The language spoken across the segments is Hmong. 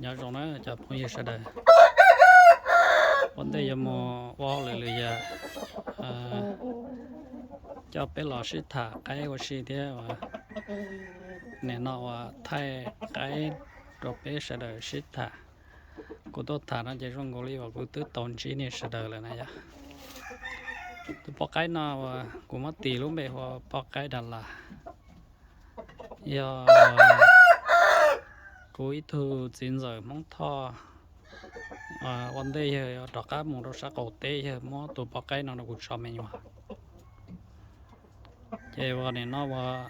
Nyob zoo na cov phooj ywg sawv daws, ua ntej yuav mus ua hauj lwm lwm yam, coj peb los sib tham qaib ua si thiab uas nim no uas thaij qaib rau peb sawv daws sib tham. Kuv tuaj tham no ces zoo nkaus li uas kuv twb tau ntsib nej sawv daws lawm na yom. Tus poj qaib no uas kuv muab tis lub npe hu ua poj qaib Das Las, yog kuv ib tug txiv ntxawm Hmoob Thoj ua ntej yawg rov qab mus rau sab qaum teb, yawg muab tus poj qaib no rau kuv tso me nyuam. Ces uas nim no uas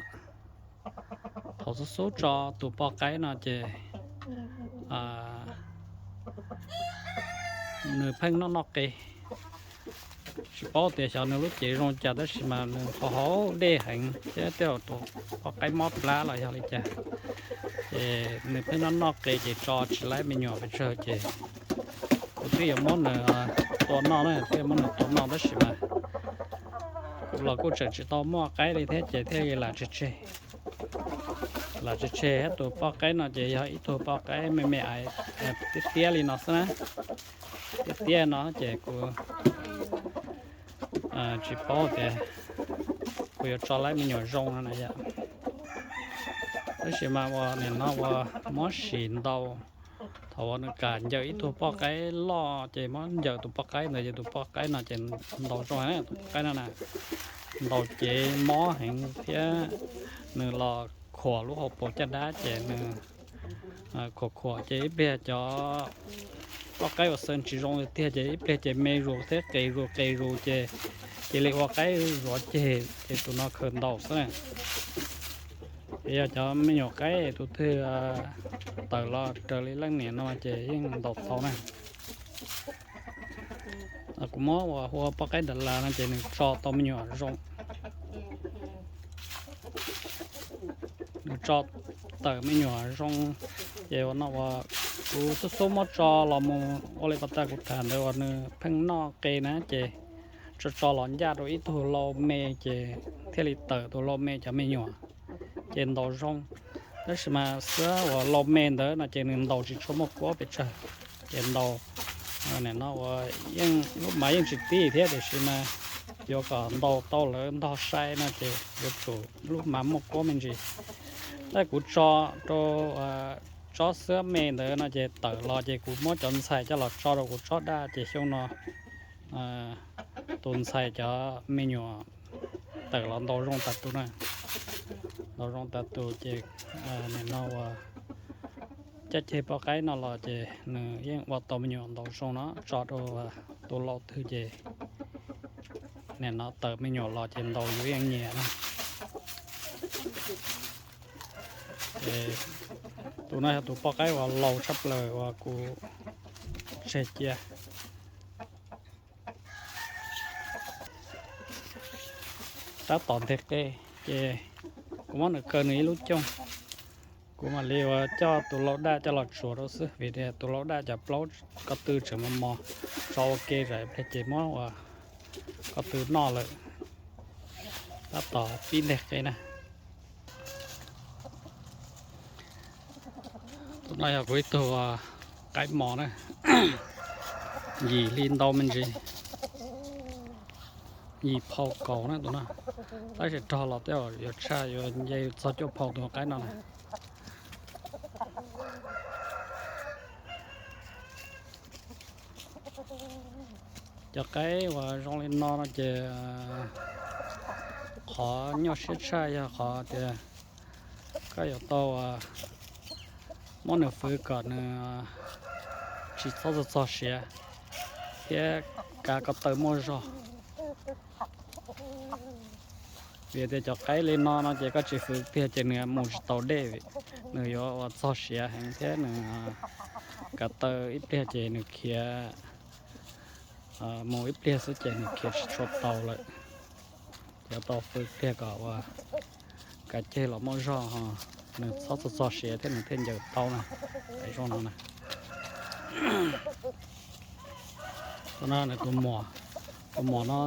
thaum xub xub tso tus poj qaib no ces nws pheej noj noj qe. Tsis paub tias xyov nws lub cev zoo cas tab sis mas nws haus haus dej heev thiab tej zaum tus poj qaib mob plab los yog li cas, ces nws pheej noj noj qe ces tso tsis laib me nyuam pes tsawg ces kuv twb yuav muab nws tua noj na, twb yuav muab nws tua noj tab sis mas los kuj tseem tsis tau muaj qaib li thiab ces thiaj li lam tseg tseg. Lam tseg tseg thiab. Tus poj qaib no ces yog ib tug poj qaib me me aiv tiab tiab li no xwb na, tiab tiab no ces kuv tsis paub tias kuv yuav tso laib me nyuam zoo no na yom. Tab sis mas uas nim no uas muab sim ntaus, thaum uas nws kam ncaws ib tug poj qaib loj ces muab ncaws tus poj qaib ntawd ces tus poj qaib no ces ntaus zoo heev, tus poj qaib no na, ntaus cev mob heev thiab nws los khuam lub hauv paus caj dab ces nws khuam khuam ces ib pliag cov poj qaib uas xeeb tsis zoo li tiag ces ib pliag ces me zus thiab qis zus qis zus ces cia li ua qaib zuav ceg ces tus no khaws ntaus xwb na. Ces yog cov me nyuam qaib tus twg tawm los raws li leej niam no ces yeej ntaus tau na. Kuv muab uas hu ua poj qaib Das Las no ces nws tso tau me nyuam zoo, nws tso tawm me nyuam zoo. Ces uas no uas kuv xub xub muab tso los mus ua li pas tas kuv tham ntawd uas nws pheej noj qe na ces tso tso los ncaj rau ib tug lau me ces thiaj li tawm tus lau me cov me nyuam ces ntaus zoo. Tab sis mas xwb uas lau me ntawd no ces nws ntaus tsis tshua muaj kuab pes tsawg, ces ntaus nim no uas yeej lub hmab yeej tsis tib thiab tiam sis mas yuav kom ntaus tau lawv ntog sai no ces yuav tsum lub hmab muaj kuab me ntsis. Tab kuv tso rau tsob xwb me ntawd no ces tawm los ces kuv muab cov ntxhais coj los tso rau kuv tsob daj ces xyoo no tus ntxhais cov me nyuam tawm los ntaus zoo tas tus na, ntaus zoo tas tus ces nim no uas caj ceg poj qaib no los ces nws yeej ua tau me nyuam ntaus zoo no, tso rau tus lau twg ces nim no tawm me nyuam los ces ntaus yus yeej nyiam na. Ces tus no yog tus poj qaib uas laus tshaj plaws uas kuv tseg cia. Tab tom nteg qe ces kuv muab nws kaw nws ib lub cooj, kuv mam li uas coj tus lau daj coj los tsuav rau xwb vim tias tus lau daj cov plaub ko tw tseem mos mos, tso ua ke zam pliag ces muab uas ko tw noj lawm. Tab tom pib nteg qe na. Tus no yog kuv ib tug qaib mos na, yim hli ntau me ntsis, yim phau kaus na tus no. Tab sis rog los tej zaum yuav tshaj yuav nce txog cuaj phau tus qaib no na. Cov qaib uas zoo li no no ces qhov nyuaj siab tshaj yog qhov tias koj yuav tau muab nws fwv kom nws tsis txhob txog txog siav thiab kav ko taw muaj zog. Vim tias cov qaib li no no ces koj tsis fwv tiag ces nws mus tsis tau dej, nws yuav ua txog siav heev thiab nws kav taw ib pliag ces nws khiav mus ib pliag xwb ces nws khiav tsis tshua tau lawm. Ces tau fwv pliag kom ua kav ceg los muaj zog, nws txhob txog txog siav thiab nws thiaj ncaws tau na. Zoo no na. Tus no nws tus muam, tus muam no,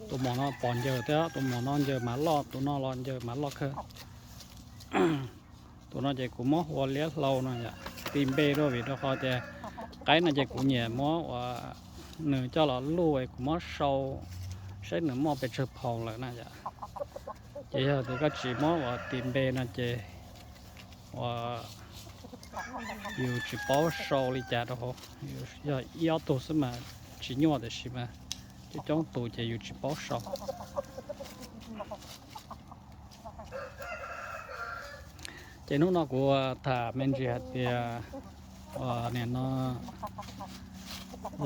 tus muam no pom ncaws thiab, tus muam no ncaws mas loj, tus no los ncaws mas loj kawg. Tus no ces kuv muab hu ua liab hlau no yom, tis npe rau vim rau qhov tias qaib no ces kuv nyiam muab ua nws coj los luj es kuv muab sau saib nws muaj pes tsawg phaus lawm na yom. Ces yog tias koj tsis muab ua tis npe no ces ua yus tsis paub sau li cas rau hauv. Yog ib ob tug xwb mas tsis nyuaj, tiam sis mas coob coob tus ces yus tsis paub sau. Ces hnub no kuv tham me ntsis hais tias nim no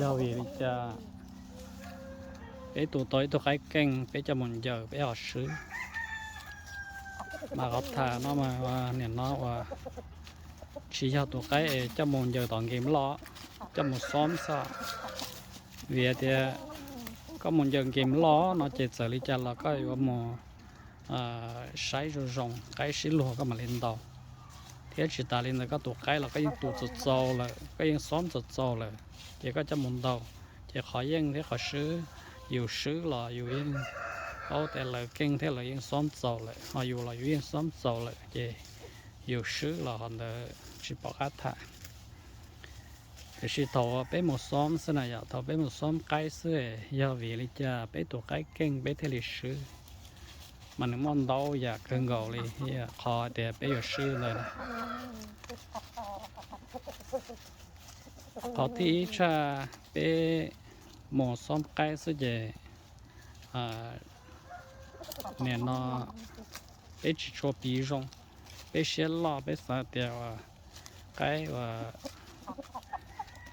yog vim li cas peb tus tau ib tug qaib keej peb coj mus ncaws peb ho swb. Mas qhov tham no mas nim no uas tsis yog tus qaib es coj mus ncaws tom game loj, coj mus xom xwb. Vim tias koj mus ncaws game loj no ces txawm li cas los koj yuav mus saib zoo zoo, qaib sib luag koj mam li ntaus. Thiab tsis tas li ntawd koj tus qaib los koj yeej tus txaus txaus lawm, koj yeej xom txaus txaus lawm, ces koj coj mus ntaus, ces qhov yeej thiab qhov swb, yus swb los yus yeej paub tias lawv keej thiab lawv yeej xom txaus lawm, ho yus los yus yeej xom txaus lawm, ces yus swb los qhov ntawd tsis pom qab tham. Tiam sis thaum peb mus xom xwb na yom, thaum peb mus xom qaib xwb, yog vim li cas peb tus qaib keej peb thiaj li swb? Mas nws muaj ntau yam kawg nkaus li, qhov tias peb yuav swb ntawd. Qhov thib ib tshaj peb mus xom qaib xwb ces nim no peb tsis tshua piv zoo, peb siab loj peb xav tias qaib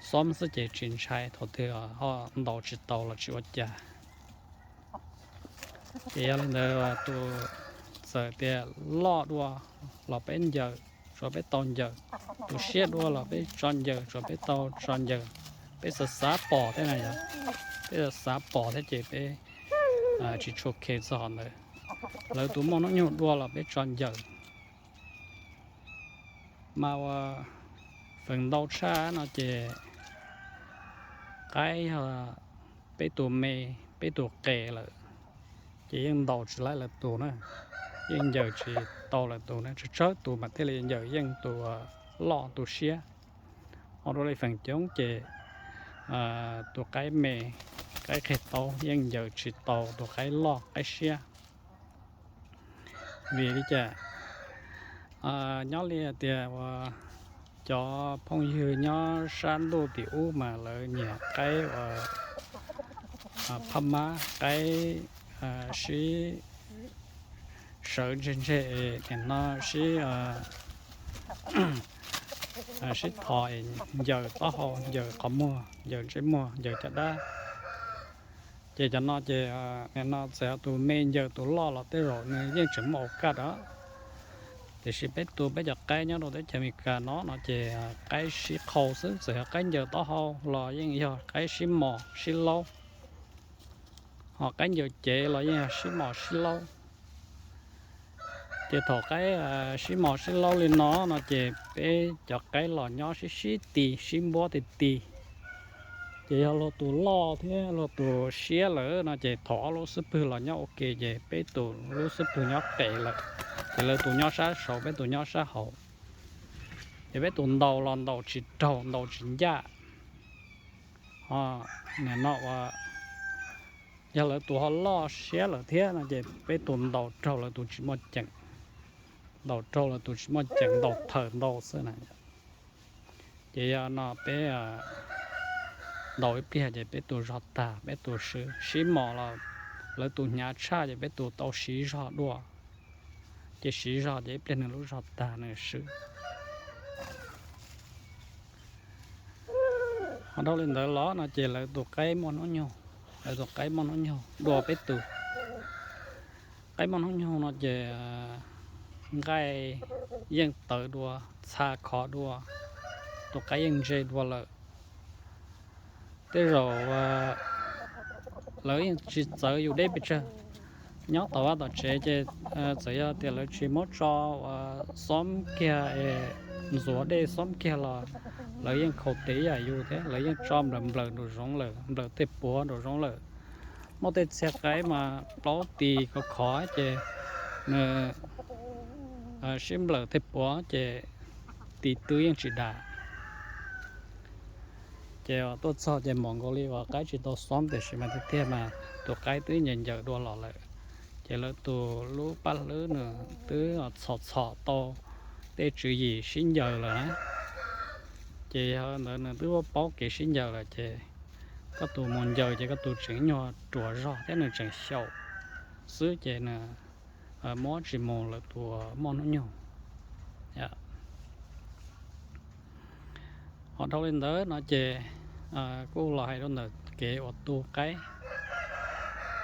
xom xwb ces tsis ntshai, thaum twg ho ntaus tsis tau los tsis ua cas. Ces yog li ntawd tus txawm tias loj dua los peb ncaws, tsuav peb tau ncaws, tus siab dua los peb tso ncaws, tsuav peb tau tso ncaws. Peb xav xav pom thiab na yom, peb xav xav pom thiab ces peb tsis tshua khe txog qhov ntawd. Lawv tus muaj hnub nyoog dua los peb tso ncaws. Mas ua feem ntau tshaj no ces qaib yog peb tus me, peb tus qes lawm, ces yeej ntaus tsis laib lawv tus na, yeej ncaws tsis tau lawv tus na, tsawg tsawg tus mas thiaj li ncaws yeej tus loj tus siab. Ho dua li feem coob ces tus qaib me, qaib qig taub yeej ncaws tsis tau tus qaib loj qaib siab. Vim li cas? Nyob li hais tias uas cov phooj ywg nyob sab ntuj tim ub mas lawv nyiam qaib uas phab mab, qaib sib sawv ntseg ntseg, nim no sib sib thov es ncaws taub hau, ncaws qhov muag, ncaws ntsej muag, ncaws caj dab. Ces cov no ces nim no txawm yog tus me ncaws tus loj los tej zaum nws yeej tseem muaj au kaj os. Tiam sis peb tus peb cov qaib nyob rau teb chaws Amelikas no no ces qaib sib qhau xwb, txawm yog qaib ncaws taub hau los yeej yog qaib sib mos sib laub, ho qaib ncaws cev los yeej yog sib mos sib laub. Ces thaum qaib sib mos sib laub li no no ces peb cov qaib los nyob sib sib ti sib npuab ti ti. Ces yog luag tus loj thiab luag tus siab lawm no ces thaum ob lub xub pwg los nyob ua ke ces peb tus lub xub pwg nyob qes lawm, ces lawv tus nyob sab saud peb tus nyob sab hauv. Ces peb tus ntaus los ntaus tsis raug ntaus tsis ncaj. Ho nim no uas yog lawv tus ho loj siab lawm thiab no ces peb tus ntaus raug lawv tus tsis muaj ceem, ntaus raug lawv tus tsis muaj ceem, ntaus thawm ntau xwb na. Ces yog no peb ntaus ib pliag ces peb tus zog tag peb tus swb, sib mos los lawv tus hnyav tshaj ces peb tus tau siv zog dua, ces siv zog ces ib pliag nws lub zog tag nws swb. Ho dhau li ntawd los no ces lawv tus qaib muaj hnub nyoog, lawv tus qaib muaj hnub nyoog dua peb tus. Qaib muaj hnub nyoog no ces nqaij yeej tawv dua, txha khov dua, tus qaib yeej ntse dua lawm. Tej zaum lawv yeej tsis txawv yus deb pes tsawg. Nyob tom vaj tom tsev ces txawm yog tias lawv tsis muab tso uas xob kiag es ntxuav dej xob kiag los lawv yeej khaus tes ib yam yus thiab, lawv yeej tso nplawm nplawm nraum zoov lawm, nplawm tej puav nraum zoov lawm. Muaj tej txhia qaib mas plaub tis khov khov ces nws sib nplawm tej puav ces tis twb yeej tsis dam. Ces tuaj txog ces mos nkaus li uas qaib tsis tau xoob tiam sis mas tiag tiag mas tus qaib twb ncaws ncaws dua los lawm. Ces lawv tus lub paj hlwb nws twb txhom txhom tau tej tswv yim sib ncaws lawm na. Ces yog ntawd nws twb paub kev sib ncaws lawm ces koj tus mus ncaws ces koj tus tseem nyuag ruam zog thiab nws tseem xyaum xwb ces nws muab tsis mus lawv tus muaj hnub nyoog. Ho dhau li ntawd no ces kuj los hais rau ntawm kev uas tu qaib.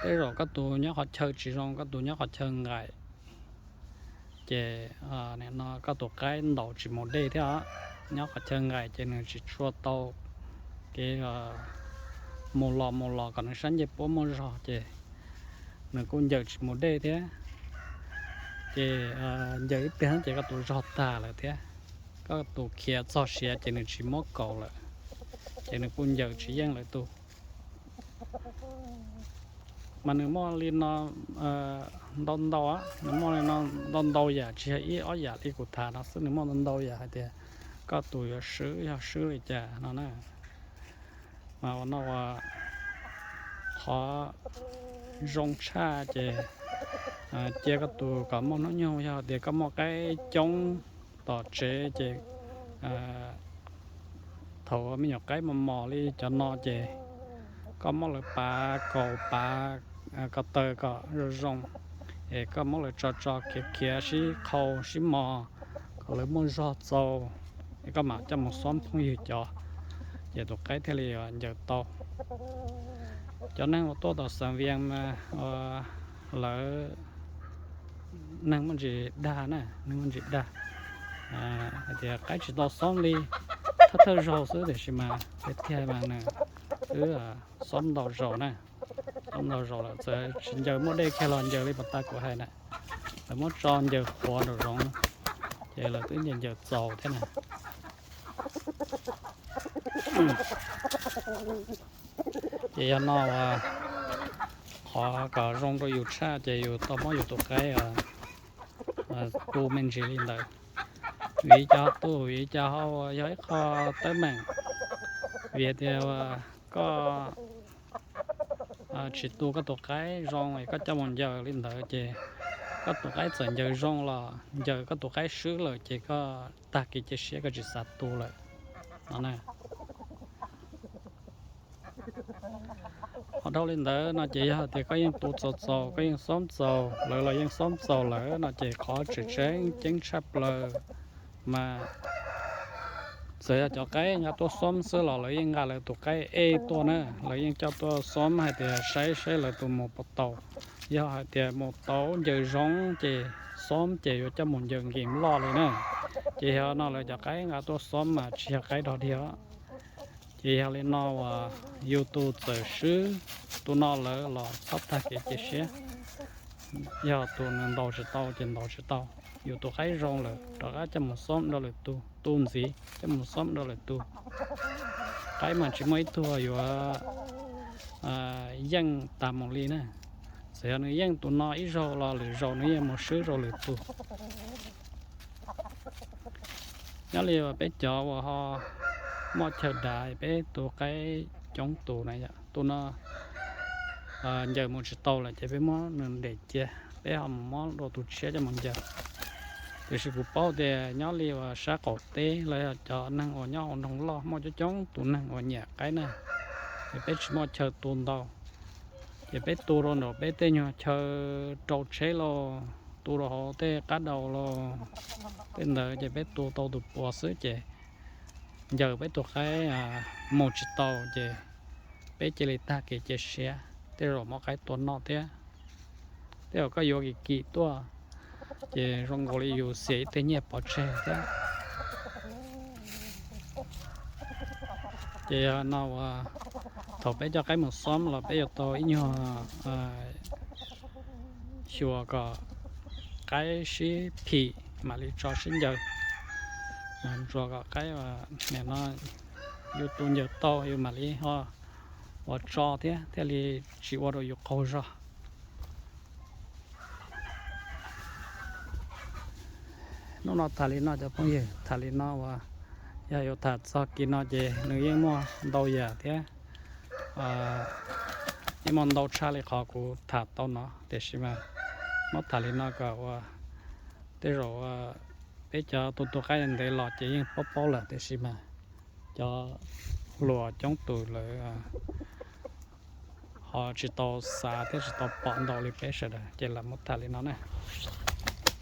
Tej zaum koj tus nyob qhov chaw tsis zoo, koj tus nyob qhov chaw nqaim ces nim no koj tus qaib ntaus tsis mus dej thiab os. Nyob qhov chaw nqaim ces nws tsis tshua tau kev mus los mus los kom nws sab ncej puab muaj zog ces nws kuj ncaws tsis mus dej thiab. Ces ncaws ib pliag ces koj tus zog tag lawm thiab. Koj tus khiav txog siav ces nws tsis muab kaus lawm, ces nws kuj ncaws tsis yeej lawv tus. Mas nws muaj li no ntau ntau, nws muaj li no ntau ntau yam, tsis yog ib ob yam li kuv tham no xwb, nws muaj ntau ntau yam hais tias koj tus yuav swb yog swb li cas no na. Mas ua no ua qhov zoo tshaj ces cia koj tus kom muaj hnub nyoog, yog tias koj muaj qaib coob tom tsev ces thaum me nyuam qaib mos mos li cov no ces koj muab lawv pav kaus pav ko taw kom zoo zoo, es koj muab lawv tso tso khiav khiav sib qhau sib mos kom lawv muaj zog txaus, es koj mam coj mus xoob phooj ywg cov, ces tus qaib thiaj li ncaws tau. Cov neeg uas tuaj tom Xeem Vias mas lawv neeg muaj ntsis dag na, neeg muaj ntsis dag hais tias qaib tsis tau xoob li, thawj thawj zaug xwb tiam sis mas tiag tiag mas nws twb xoob ntau zaus na, xoob ntau zaus lawm, txawm tsis ncaws muaj dej kiag los ncaws li pas tas kuv hais na, lawv muab tso ncaws qhuav nraum zoov ces lawv twb ncaws ncaws txaus thiab na. Ces yog no qhov kom zoo rau yus tshaj ces yus tau muab yus tus qaib tu me ntsis li ntawd. Vim cas tu, vim cas ho yog ib qho teeb meem? Vim tias koj tsis tu koj tus qaib zoo es koj coj mus ncaws li ntawd ces koj tus qaib txawm ncaws zoo los ncaws koj tus qaib swb lawm ces koj tag kev cia siab, koj tsis xav tu lawm no na. Ho dhau li ntawd no ces yog tias koj yeej tu txaus txaus, koj yeej xoob txaus, lawv los yeej xoob txaus lawm no ces qhov tseem tseem ceeb tshaj plaws mas txawm yog cov qaib nqa tuaj xoob xwb los lawv yeej nqa lawv tus qaib ej tuaj na, lawv yeej coj tuaj xoob hais tias saib saib lawv tus mus puas tau. Yog hais tias mus tau ncaws zoo ces xoob ces yuav coj mus ncaws nkim loj li na. Ces yog no lawv cov qaib nqa tuaj xoob mas tsis yog qaib dog dig. Ces yog li no uas yus tus txawm swb tus no lawm los txhob tag kev cia siab. Yog tus nws ntaus tsis tau ces ntaus tsis tau. Yus tus qaib zoo lawm rov qab coj mus xoob rau lwm tus, tu ntxiv coj mus xoob rau lwm tus. Qaib mas tsis muaj ib tug yuav yeej tas mus li na. Txawm yog nws yeej tus no ib zaug los lwm zaus nws yeej mus swb rau lwm tus. Nyob li uas peb cov uas ho muaj chaw dav, peb tu qaib coob tus na yom, tus no ncaws mus tsis tau lawm ces peb muab nws ntes cia, peb ho mus muab dua tus tshiab coj mus ncaws. Tiam sis kuv paub tias nyob li uas sab qaum teb los yog cov neeg uas nyob hauv nroog loj muaj coob coob tus neeg uas nyiam qaib na, ces peb tsis muaj chaw tu ntau. Ces peb tu rau nraum peb tej nyuag chaw rau tsheb lauj, tu rau hauv tej qab daus lauj, tej ntawd ces peb tu tau tus puas xwb ces ncaws peb tus qaib mus tsis tau ces peb cia li tag kev cia siab, tej zaum muab qaib tua noj thiab. Tej zaum koj yuav kim kim tuaj ces zoo nkaus li yus xiam ib teg nyiaj pov tseg thiab. Ces yog no uas thaum peb coj qaib mus xoob los peb yuav tau ib nyuag xyuas kom qaib sib phim mam li tso sib ncaws. Ntsuas kom qaib nim no yus tus ncaws tau yus mam li ho ua tso thiab thiaj li tsis ua rau yus qaug zog. Hnub no tham li no cov phooj ywg, tham li no uas yog yuav tham txog kis no ces nws yeej muaj ntau yam thiab, yeej muaj ntau tshaj li qhov kuv tham tau no, tiam sis mas muab tham li no kom ua tej zaum peb cov tus tu qaib ntev los ces yeej paub paub lawm, tiam sis mas cov hluas coob tus lawv ho tsis tau xav thiab tsis tau pom ntau li peb sawv daws, ces lam muab tham li no na.